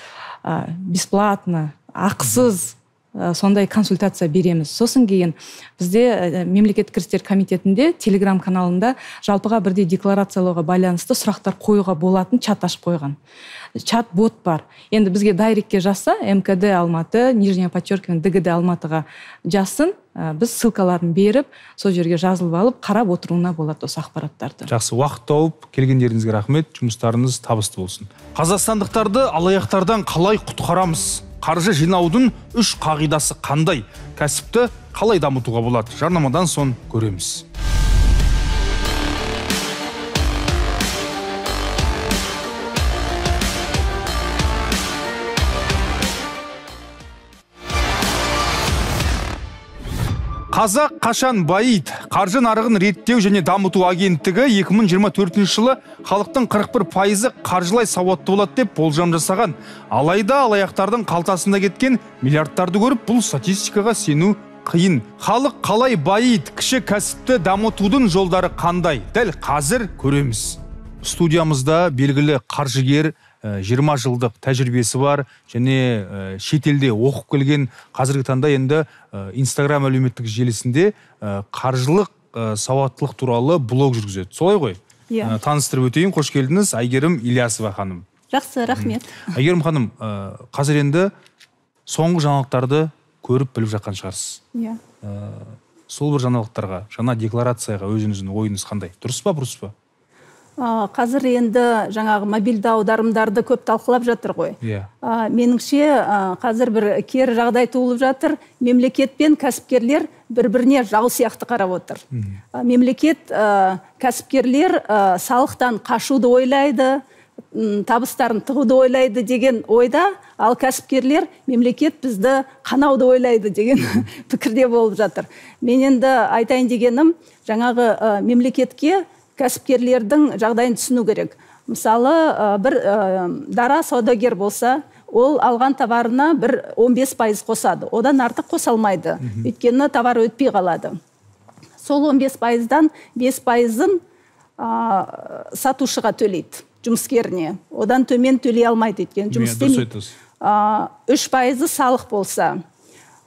бесплатно, ақысыз Сондай консультация береміз. Сосын кейін бізде мемлекеттік кірістер комитетінде Телеграм каналында жалпыға бірдей декларациялауға байланысты сұрақтар қоюға болатын чат ашып қойған. Чат бот бар. Енді бізге дайректке жазса, МКД Алматы, нижняя подчеркивание ДГД Алматыға жазсын, біз ссылкаларын беріп, сол жерге жазылып алып, қарап отыруына болады осы ақпараттарды. Жақсы, уақыт тауып келгендеріңізге рахмет, жұмыстарыңыз табысты болсын. Қазақстандықтарды алаяқтардан қалай құтқарамыз? Қаржы жинаудың 3 қағидасы қандай? Кәсіпті қалай дамытуға болады? Жарнамадан соң көреміз. Қазақ қашан байиды? Қаржы нарығын реттеу және дамыту агенттігі 2024 жылы халықтың 41% қаржылай сауатты болады деп болжам жасаған. Алайда алаяқтардың қалтасында кеткен миллиардтарды көріп, бұл статистикаға сену қиын. Халық қалай байиды? Кіші кәсіпті дамытудың жолдары қандай? Дәл қазір көреміз. Студиямызда белгілі қаржыгер, 20 жылдық тәжірибесі бар және шетелде оқып келген, қазіргі таңда енді Инстаграм әлеуметтік желісінде қаржылық сауаттылық туралы блог жүргізеді. Солай ғой? Иә. Таныстырып өтейін, қош келдіңіз, Әйгерім Ильясова ханым. Жақсы, рахмет. Әйгерім ханым, қазір енді соңғы жаңалықтарды көріп біліп жатқан шығарсыз. Иә. Сол бір жаңалықтарға, жаңа декларацияға өзіңіздің ойыңыз қандай? Дұрыс па, бұрыс па? Қазір енді жаңағы мобильді аударымдарды көп талқылап жатыр ғой. Yeah. Меніңше, қазір бір кері жағдай туылып жатыр. Мемлекет пен кәсіпкерлер бір-біріне жау сияқты қарап отыр. Мемлекет, кәсіпкерлер салықтан қашуды ойлайды, табыстарын тығуды ойлайды деген ойда, ал кәсіпкерлер мемлекет бізді қанауды ойлайды деген пікірде болып жатыр. Мен енді айтайын дегенім, жаңағы мемлекетке кәсіпкерлердің жағдайын түсіну керек. Мысалы, бір дара саудагер болса, ол алған товарына бір 15% қосады. Одан артық қоса алмайды. Өйткені товар өтпей қалады. Сол 15%-дан 5%-ын сатушыға төлейді, жұмыскеріне. Одан төмен төлей алмайды, өйткені жұмыс істемейді. 3%-ы салық болса,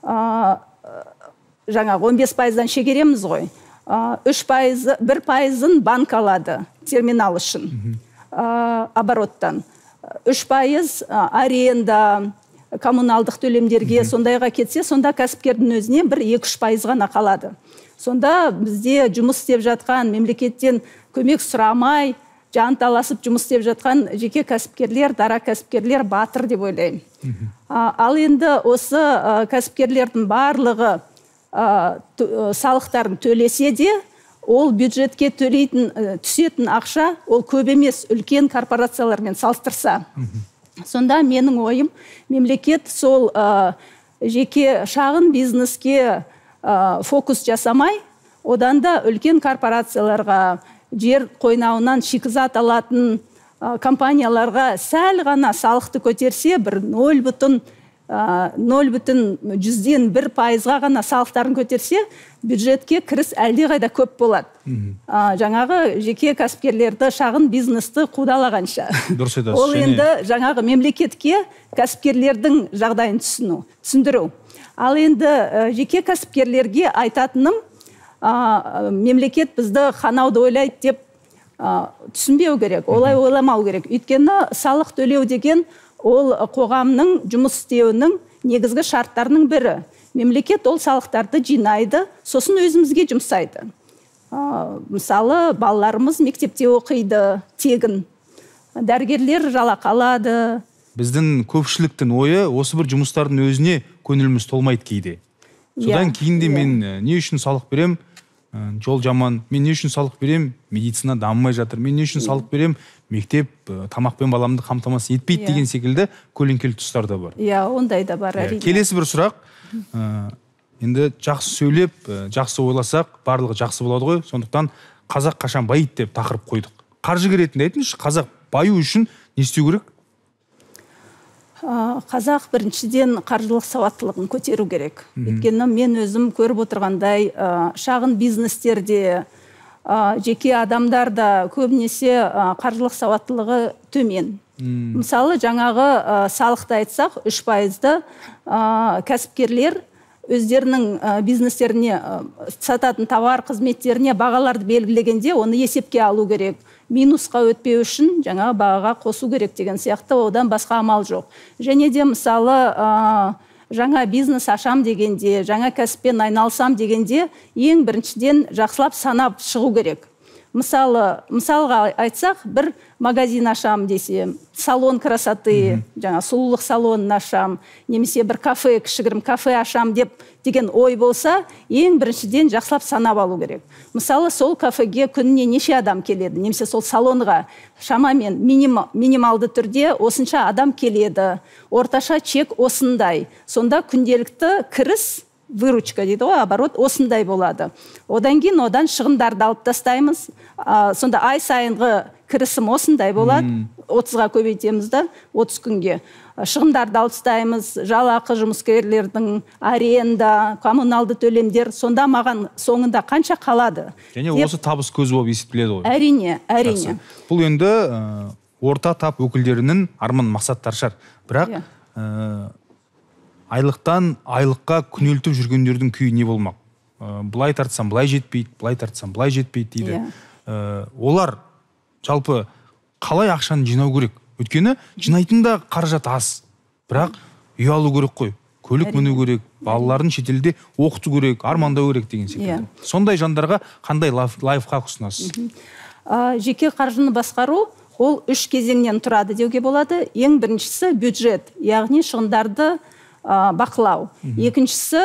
жаңағы 15%-дан шегереміз ғой. 3%, 1%-ын банк алады терминал үшін, обороттан. 3% аренда, коммуналдық төлемдерге, сондайға кетсе, сонда кәсіпкердің өзіне бір 2-3% ғана қалады. Сонда бізде жұмыс істеп жатқан, мемлекеттен көмек сұрамай, жанталасып жұмыс істеп жатқан жеке кәсіпкерлер, дара кәсіпкерлер батыр деп ойлаймын. Ал енді осы кәсіпкерлердің барлығы салықтарын төлесе де, ол бюджетке төлейтін, түсетін ақша, ол көп емес, үлкен корпорациялармен салыстырса. Сонда менің ойым, мемлекет сол жеке шағын бизнеске фокус жасамай, одан да үлкен корпорацияларға, жер қойнауынан шикізат алатын компанияларға сәл ғана салықты көтерсе, бір 0,01%-ға ғана салықтарын көтерсе, бюджетке кіріс әлдеқайда көп болады. Жаңағы жеке кәсіпкерлерді, шағын бизнесті қудалағанша. Дұрыс айтасыз. Ол енді жаңағы мемлекетке кәсіпкерлердің жағдайын түсіндіру. Ал енді жеке кәсіпкерлерге айтатыным, мемлекет бізді қанауды ойлайды деп түсінбеу керек, олай ойламау керек. Өйткені салық төлеу деген ол қоғамның жұмыс істеуінің негізгі шарттарының бірі. Мемлекет ол салықтарды жинайды, сосын өзімізге жұмсайды. Мысалы, балаларымыз мектепте оқиды, тегін. Дәрігерлер жалақы алады. Біздің көпшіліктің ойы осы бір жұмыстардың өзіне көңіліміз толмайды кейде. Содан кейін де мен не үшін салық берем, жол жаман, мен не үшін салық берем, медицина дамымай жатыр, мен не үшін салық берем, мектеп тамақпен баламды қамтамасыз етпейді деген секілді көлеңкелі тұстар да бар. Иә, ондай да бар, әрине. Келесі бір сұрақ. Енді жақсы сөйлеп, жақсы ойласақ, барлығы жақсы болады ғой. Сондықтан қазақ қашан байиды деп тақырып қойдық. Қаржыгер ретінде айтыңызшы, қазақ баю үшін не істеу керек? Қазақ біріншіден қаржылық сауаттылығын көтеру керек. Өйткені мен өзім көріп отырғандай, шағын бизнестерде, жеке адамдарда көбінесе қаржылық сауаттылығы төмен. Мысалы, жаңағы салықты айтсақ, 3%-ды кәсіпкерлер Өздерінің бизнестеріне сататын товар қызметтеріне бағаларды белгілегенде оны есепке алу керек. Минусқа өтпеу үшін жаңа бағаға қосу керек деген сияқты, одан басқа амал жоқ. Және де мысалы жаңа бизнес ашам дегенде, жаңа кәсіппен айналысам дегенде ең біріншіден жақсылап санап шығу керек. Мысалға айтсақ, бір магазин ашам десе, салон красоты, жаңа сұлулық салонын ашам, немесе бір кафе, кішігірім кафе ашам деп деген ой болса, ең біріншіден жақсылап санап алу керек. Мысалы, сол кафеге күніне неше адам келеді, немесе сол салонға шамамен минималды түрде осынша адам келеді, орташа чек осындай. Сонда күнделікті кіріс, выручка дейді ғой, оборот осындай болады. Одан кейін одан шығындарды алып тастаймыз. Сонда ай сайынғы кірісім осындай болады. 30-ға көбейтеміз да, 30 күнге. Шығындарды алып тастаймыз, жалақы жұмыскерлердің, аренда, коммуналды төлемдер. Сонда маған соңында қанша қалады? Және осы табыс көзі болып есептеледі ғой. Әрине, әрине. Бұл енді орта тап өкілдерінің арман мақсаттары шығар. Бірақ айлықтан айлыққа күнелтіп жүргендердің күйі не болмақ? Былай тартсам, былай жетпейді, былай тартсам, былай жетпейді дейді. Олар жалпы қалай ақшаны жинау керек? Өйткені жинайтын да қаражат аз. Бірақ үй алу керек қой, көлік міну керек, балаларын шетелде оқыту керек, армандау керек деген секілді. Сондай жандарға қандай лайфхак ұсынасыз? Жеке қаржыны басқару ол 3 кезеңнен тұрады деуге болады. Ең біріншісі бюджет, яғни шығындарды бақылау. Екіншісі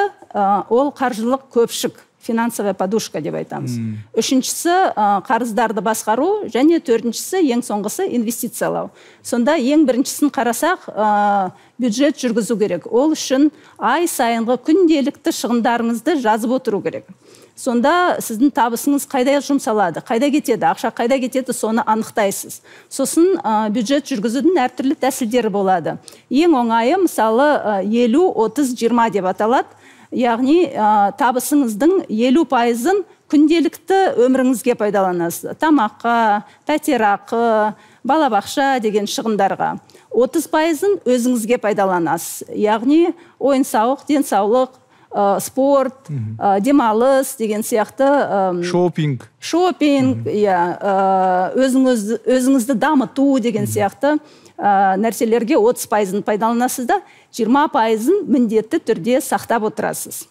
ол қаржылық көпшік, финансовая подушка деп айтамыз. Үшіншісі қарыздарды басқару, және төртіншісі, ең соңғысы инвестициялау. Сонда ең біріншісін қарасақ, бюджет жүргізу керек. Ол үшін ай сайынғы күнделікті шығындарыңызды жазып отыру керек. Сонда сіздің табысыңыз қайда жұмсалады, қайда кетеді, ақша қайда кетеді, соны анықтайсыз. Сосын бюджет жүргізудің әртүрлі тәсілдері болады. Ең оңайы, мысалы, 50, 30, 20 деп аталады. Яғни табысыңыздың 50%-ын күнделікті өміріңізге пайдаланасыз. Тамаққа, пәтерақы, балабақша деген шығындарға. 30%-ын өзіңізге пайдаланасыз. Яғни ойын-сауық, денсаулық, спорт, демалыс деген сияқты. Шопинг. Шопинг, өзіңізді дамыту деген сияқты нәрселерге 30%-ын пайдаланасыз да, 20%-ын міндетті түрде сақтап отырасыз.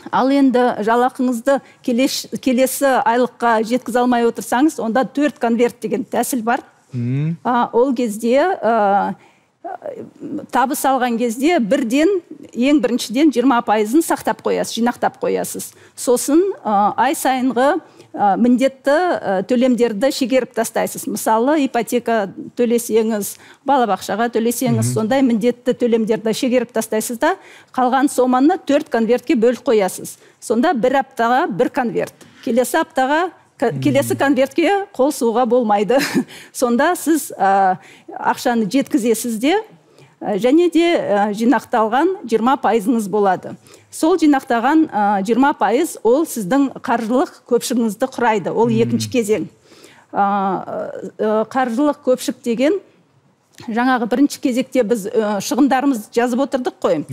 Ал енді жалақыңызды келесі айлыққа жеткізе алмай отырсаңыз, онда 4 конверт деген тәсіл бар. Ол кезде табыс алған кезде бірден, ең біріншіден 20%-ын сақтап қоясыз, жинақтап қоясыз. Сосын ай сайынғы міндетті төлемдерді шегеріп тастайсыз. Мысалы, ипотека төлесеңіз, балабақшаға төлесеңіз, сондай міндетті төлемдерді шегеріп тастайсыз да, қалған соманы 4 конвертке бөліп қоясыз. Сонда бір аптаға бір конверт. Келесі аптаға келесі конвертке қол сұғуға болмайды. Сонда сіз ақшаны жеткізесіз де, және де жинақталған 20%-ыңыз болады. Сол жинақтаған 20% ол сіздің қаржылық көпшігіңізді құрайды. Ол екінші кезең. Қаржылық көпшік деген жаңағы бірінші кезекте біз шығындарымызды жазып отырдық қой.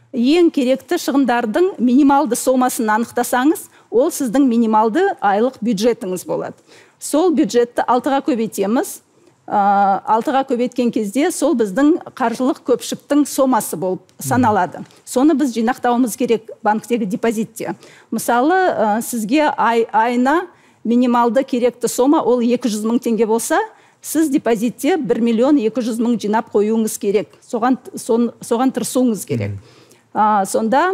Ең керекті шығындардың минималды сомасын анықтасаңыз, ол сіздің минималды айлық бюджетіңіз болады. Сол бюджетті 6-ға көбейтеміз. 6-ға көбейткен кезде сол біздің қаржылық көпшіктің сомасы болып саналады. Соны біз жинақтауымыз керек банктегі депозитте. Мысалы, сізге айына минималды керекті сома ол 200 мың теңге болса, сіз депозитте 1 миллион 200 мың жинап қоюыңыз керек. Соған тырысуыңыз керек. Сонда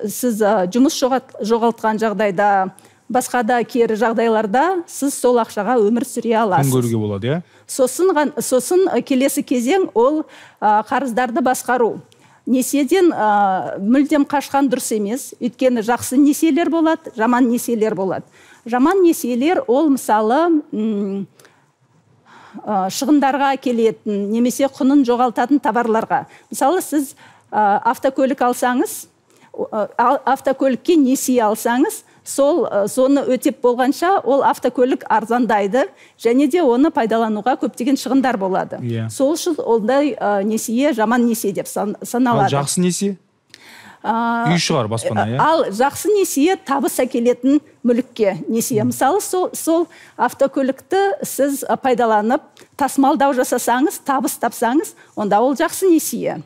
сіз жұмыс жоғалтқан жағдайда, басқа да кері жағдайларда сіз сол ақшаға өмір сүре аласыз. Күн көруге болады, иә? Сосын келесі кезең ол қарыздарды басқару. Несиеден мүлдем қашқан дұрыс емес. Өйткені жақсы несиелер болады, жаман несиелер болады. Жаман несиелер ол мысалы шығындарға келетін, немесе құнын жоғалтатын товарларға. Мысалы, сіз автокөлік алсаңыз, автокөлікке несие алсаңыз, соны өтеп болғанша ол автокөлік арзандайды, және де оны пайдалануға көптеген шығындар болады. Сол үшін ондай несие жаман несие деп саналады. Ал жақсы несие? Үй шығар, баспана, иә? Ал жақсы несие табыс әкелетін мүлікке несие. Мысалы, сол автокөлікті сіз пайдаланып, тасымалдау жасасаңыз, табыс тапсаңыз, онда ол жақсы несие.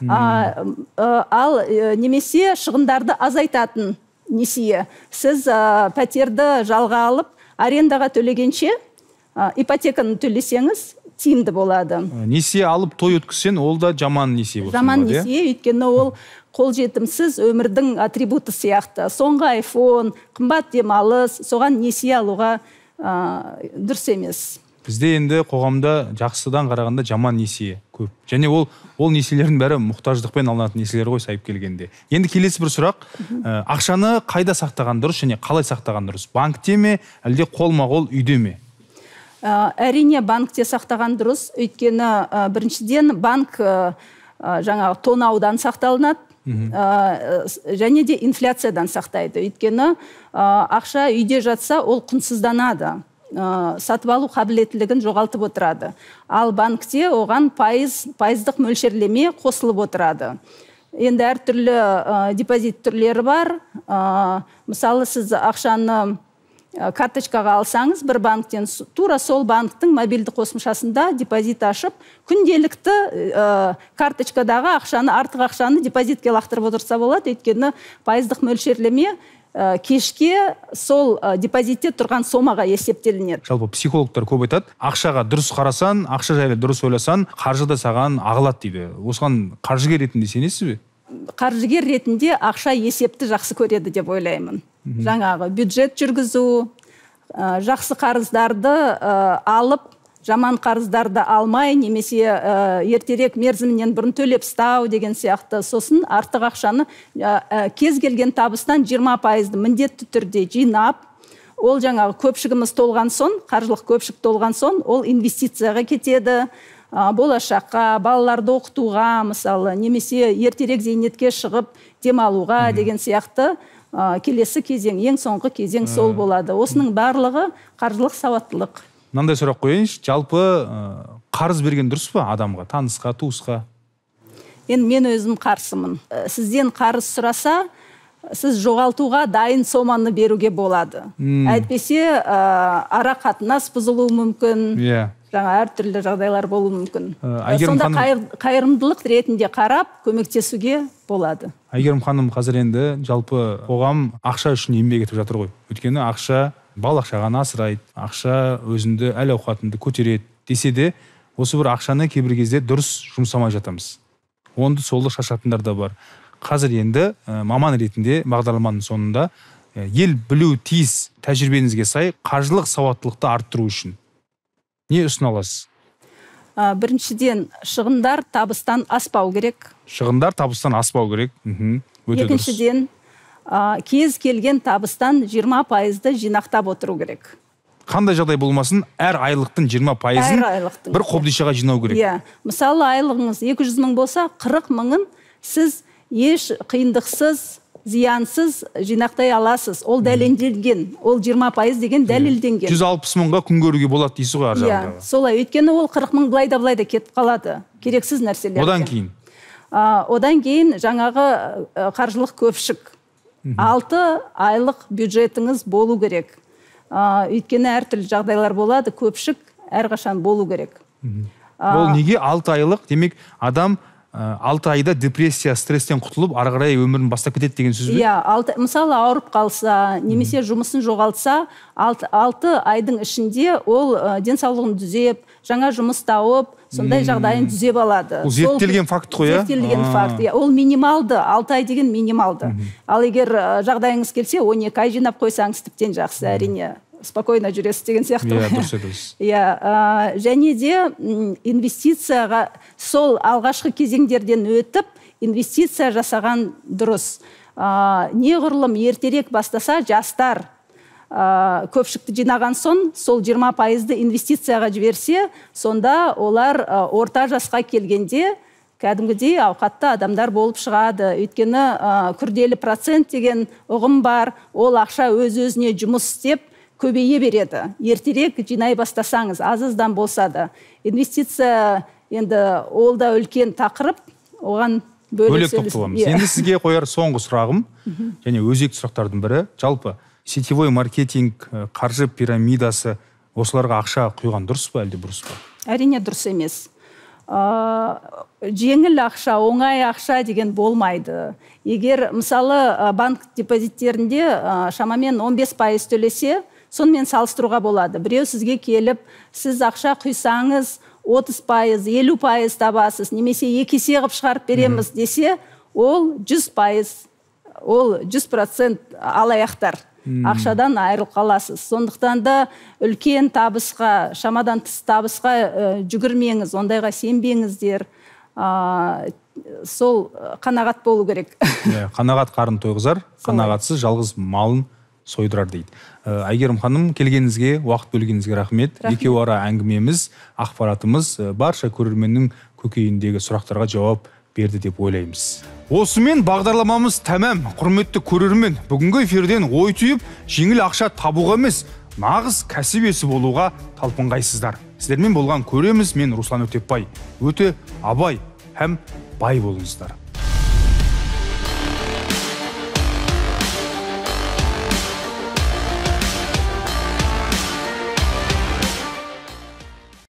Ал немесе шығындарды азайтатын несие. Сіз пәтерді жалға алып, арендаға төлегенше, ипотеканы төлесеңіз, тиімді болады. Несие алып той өткізсең, ол да жаман несие болып Жаман саналады, иә? несие, өйткені ол қолжетімсіз өмірдің атрибуты сияқты. Соңғы айфон, қымбат демалыс, соған несие алуға дұрыс емес. Бізде енді қоғамда жақсыдан қарағанда жаман несие көп. Және ол несиелердің бәрі мұқтаждықпен алынатын несиелер ғой сайып келгенде. Енді келесі бір сұрақ, ақшаны қайда сақтаған дұрыс және қалай сақтаған дұрыс? Банкте ме, әлде қолма-қол үйде ме? Әрине банкте сақтаған дұрыс, өйткені біріншіден банк жаңағы тонаудан сақталынады, және де инфляциядан сақтайды. Өйткені ақша үйде жатса, ол құнсызданады, сатып алу қабілеттілігін жоғалтып отырады. Ал банкте оған пайыздық мөлшерлеме қосылып отырады. Енді әртүрлі депозит түрлері бар. Мысалы, сіз ақшаны карточкаға алсаңыз, бір банктен тура сол банктің мобильді қосымшасында депозит ашып, күнделікті карточкадағы ақшаны, артық ақшаны депозитке лақтырып отырса болады, өйткені пайыздық мөлшерлеме кешке сол депозитте тұрған сомаға есептелінеді. Жалпы психологтар көп айтады, ақшаға дұрыс қарасан, ақша жайлы дұрыс ойласан, қаржы да саған ағылады дейді. Осыған қаржыгер ретінде сенесіз бе? Қаржыгер ретінде ақша есепті жақсы көреді деп ойлаймын. Жаңағы бюджет жүргізу, жақсы қарыздарды алып, жаман қарыздарды алмай, немесе ертерек мерзімінен бұрын төлеп ұстау деген сияқты. Сосын артық ақшаны кез келген табыстан 20%-ды міндетті түрде жинап, ол жаңағы көпшігіміз толған соң, қаржылық көпшік толған соң, ол инвестицияға кетеді, болашаққа, балаларды оқытуға, мысалы, немесе ертерек зейнетке шығып демалуға деген сияқты. Келесі кезең, ең соңғы кезең сол болады. Осының барлығы қаржылық сауаттылық. Мынандай сұрақ қояйыншы, жалпы қарыз берген дұрыс па адамға, танысқа, туысқа? Енді мен өзім қарсымын. Сізден қарыз сұраса, сіз жоғалтуға дайын соманы беруге болады. Әйтпесе, ара қатынас бұзылуы мүмкін. Жаңа әртүрлі жағдайлар болуы мүмкін. Сонда қайырымдылық ретінде қарап, көмектесуге болады. Әйгерім ханым, қазір енді жалпы қоғам ақша үшін еңбек етіп жатыр ғой. Өйткені ақша бал ақшаған асырайды, ақша өзіңді әл ауқатыңды көтереді десе де, осы бір ақшаны кейбір кезде дұрыс жұмсамай жатамыз. Онды солды шашатындар да бар. Қазір енді маман ретінде бағдарламаның соңында ел білу тиіс тәжірибеңізге сай қаржылық сауаттылықты арттыру үшін не ұсына аласыз? Біріншіден, шығындар табыстан аспау керек. Шығындар табыстан аспау керек. Өте дұрыс. Екіншіден, кез келген табыстан 20%-ды жинақтап отыру керек. Қандай жағдай болмасын, әр айлықтың 20%-ын бір қобдишаға жинау керек. Иә. Мысалы, айлығыңыз 200 мың болса, 40 мыңын сіз еш қиындықсыз, зиянсыз жинақтай аласыз. Ол дәлелденген. Ол 20% деген дәлелденген. 160 мыңға күн көруге болады дейсіз ғой ар жағындағы. Иә, солай. Өйткені ол 40 мың былай да былай да кетіп қалады. Керексіз нәрселерге. Одан кейін? Одан кейін жаңағы қаржылық көпшік. 6 айлық бюджетіңіз болу керек. Өйткені әртүрлі жағдайлар болады, көпшік әрқашан болу керек. Ол неге 6 айлық? Демек, адам 6 айда депрессия, стресстен құтылып, ары қарай өмірін бастап кетеді деген сөз бе? Иә, мысалы, ауырып қалса, немесе жұмысын жоғалтса, 6 айдың ішінде ол денсаулығын түзеп, жаңа жұмыс тауып, сондай жағдайын түзеп алады. Ол зерттелген факт қой, иә? Зерттелген факт, иә. Ол минималды, 6 ай деген минималды. Ал егер жағдайыңыз келсе, 12 ай жинап қойсаңыз тіптен жақсы, әрине. Спокойно жүресіз деген сияқты. Иә, дұрыс айтасыз. Иә, және де инвестицияға сол алғашқы кезеңдерден өтіп, инвестиция жасаған дұрыс. Неғұрлым ертерек бастаса, жастар көпшікті жинаған соң, сол 20%-ды инвестицияға жіберсе, сонда олар орта жасқа келгенде кәдімгідей ауқатты адамдар болып шығады. Өйткені күрделі процент деген ұғым бар, ол ақша өз-өзіне жұмыс істеп көбейе береді. Ертерек жинай бастасаңыз, аз-аздан болса да. Инвестиция енді ол да үлкен тақырып, оған Бөлек тоқталамыз. Енді сізге қояр соңғы сұрағым және өзекті сұрақтардың бірі, жалпы сетевой маркетинг, қаржы пирамидасы, осыларға ақша құйған дұрыс па, әлде бұрыс па? Әрине дұрыс емес. Жеңіл ақша, оңай ақша деген болмайды. Егер мысалы банк депозиттерінде шамамен 15% төлесе, сонымен салыстыруға болады. Біреу сізге келіп, сіз ақша құйсаңыз 30%, 50% табасыз, немесе 2 есе қылып шығарып береміз десе, ол 100%, ол 100% алаяқтар. Ақшадан айырылып қаласыз. Сондықтан да үлкен табысқа, шамадан тыс табысқа жүгірмеңіз, ондайға сенбеңіздер. Сол қанағат болу керек. Қанағат қарын тойғызар, қанағатсыз жалғыз малын сойдырар дейді. Әйгерім ханым, келгеніңізге, уақыт бөлгеніңізге рахмет. Екеуара әңгімеміз, ақпаратымыз барша көрерменнің көкейіндегі сұрақтарға жауап берді деп ойлаймыз. Осымен бағдарламамыз тәмам. Құрметті көрермен, бүгінгі эфирден ой түйіп, жеңіл ақша табуға емес, нағыз кәсіп иесі болуға талпынғайсыздар. Сіздермен болған көреміз, мен Руслан Өтепбай. Өте абай һәм бай болыңыздар.